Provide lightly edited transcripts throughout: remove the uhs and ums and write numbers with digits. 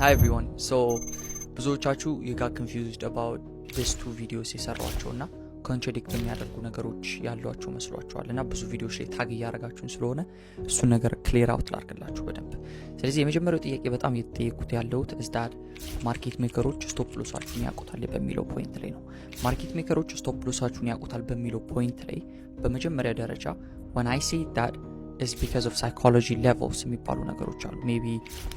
Hi everyone. So ብዙዎቻችሁ you got confused about this two videos የሰራኋቸው እና contradict የሚያደርጉ ነገሮች ያሏቸው መስሏቸዋል እና ብዙ ቪዲዮዎች ላይ tag እያደረጋችሁን ስለሆነ እሱን ነገር clear out ላርግላችሁ በደንብ። ስለዚህ የመጀመሪያው ጥያቄ በጣም እየተጠየቁት ያለሁት is that market maker ኦች stop loss ኣችሁን ያውቁታል በሚለው point ላይ ነው። Market maker ኦች stop loss ኣችሁን ያውቁታል በሚለው point ላይ በመጀመሪያ ደረጃ when I say that is because of psychology levels የሚባሉ ነገሮች አሉ። Maybe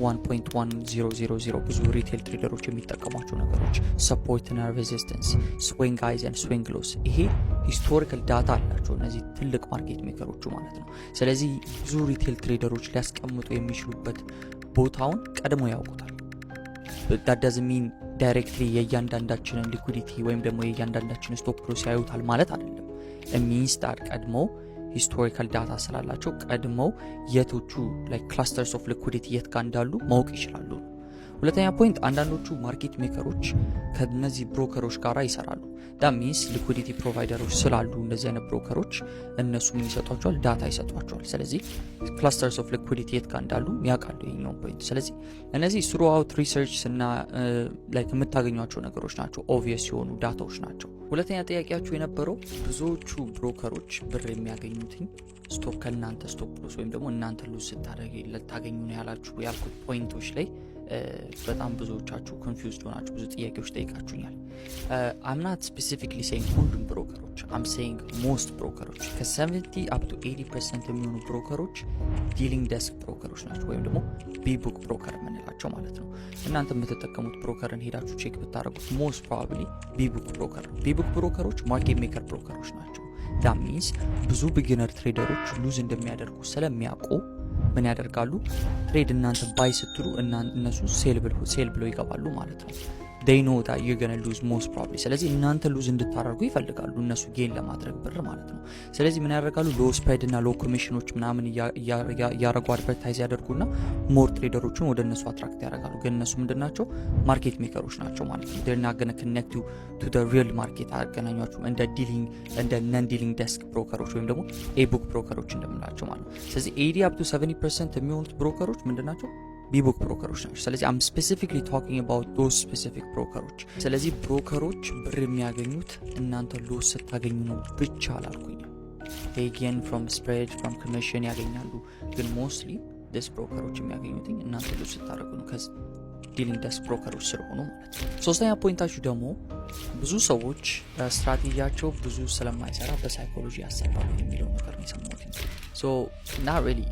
1.1000 ብዙ retail trader ኦች የሚጠቀሟቸው ነገሮች፣ support እና resistance፣ swing highs and swing lows፣ ይሄ historical data አላቸው እነዚህ ትልቅ market maker ኦቹ ማለት ነው። ስለዚህ ብዙ retail trader ኦች ሊያስቀምጡ የሚችሉበት ቦታውን ቀድሞ ያውቁታል። That doesn't mean directly የእያንዳንዳችንን liquidity ወይም ደግሞ የእያንዳንዳችንን stop loss ያዩታል ማለት አይደለም። Means that ቀድሞ historical data ስላላቸው ቀድመው የቶቹ like clusters of liquidity የት ጋር እንዳሉ ማወቅ ይችላሉ። ሁለተኛ point፣ አንዳንዶቹ market maker ኦች ከነዚህ broker ኦች ጋር ይሰራሉ። That means liquidity provider ኦች ስላሉ እንደዚህ አይነት broker ኦች እነሱ ምን ይሰጧቸዋል? Data ይሰጧቸዋል። ስለዚህ clusters of liquidity የት ጋር እንዳሉ ያውቃሉ። ይሄኛው point። ስለዚህ እነዚህ throughout research እና like የምታገኟቸው ነገሮች ናቸው። Obvious የሆኑ data ዎች ናቸው። ሁለተኛ ጥያቄያችሁ የነበረው ብዙዎቹ broker ኦች ብር የሚያገኙትኝ stop ከእናንተ stop loss ወይም ደግሞ እናንተ lose ስታደርግ ልታገኙ ነው ያላችሁ ያልኩት point ኦች ላይ በጣም ብዙዎቻችሁ confused ሆናችሁ ብዙ ጥያቄዎች ጠይቃችሁኛል። I'm not specifically saying ሁሉም broker ኦች፣ I'm saying most broker ኦች፣ ከ70 up to 80% የሚሆኑ broker ኦች dealing desk broker ኦች ናቸው፣ ወይም ደግሞ B book broker የምንላቸው ማለት ነው። እናንተ የምትጠቀሙት broker ን ሄዳችሁ check ብታደረጉት most probably B book broker ነው። B book broker ኦች market maker broker ኦች ናቸው። That means ብዙ beginner trader ኦች lose እንደሚያደርጉ ስለሚያውቁ ምን ያደርጋሉ? Trade እናንተ buy ስትሉ እነሱ sell ብለው ይገባሉ ማለት ነው። They know that you're gonna lose most probably። ስለዚህ እናንተ lose እንድታደርጉ ይፈልጋሉ እነሱ gain ለማድረግ ብር ማለት ነው። ስለዚህ ምን ያደርጋሉ? Low spread እና low commission ኦች ምናምን እያረጉ advertise ያደርጉና more trader ኦችን ወደ እነሱ attract ያደርጋሉ። ግን እነሱ ምንድን ናቸው? Market maker ኦች ናቸው ማለት ነው። They're not gonna connect you to real market፣ አያገናኟችሁም እንደ dealing እንደ non dealing desk broker ኦች ወይም ደግሞ A book broker ኦች እንደምንላቸው ማለት ነው። ስለዚህ 80 up to 70% የሚሆኑት broker ኦች ምንድን ናቸው? B book broker ኦች ናቸው። ስለዚህ I'm specifically talking about those specific broker ኦች። ስለዚህ broker ኦች ብር የሚያገኙት እናንተ loss ስታገኙ ነው ብቻ አላልኩኝም። Gain from spread, from commission ያገኛሉ። ግን mostly these broker ኦች የሚያገኙት እናንተ lose ስታደርጉ ነው፣ 'cause dealing desk broker ኦች ስለሆኑ ማለት ነው። ሶስተኛ point ኣችሁ ደግሞ ብዙ ሰዎች ስትራቴጂያቸው ብዙ ስለማይሰራ በ psychology ያሰራሉ የሚለው ነገር ነው የሰማሁት። So not really።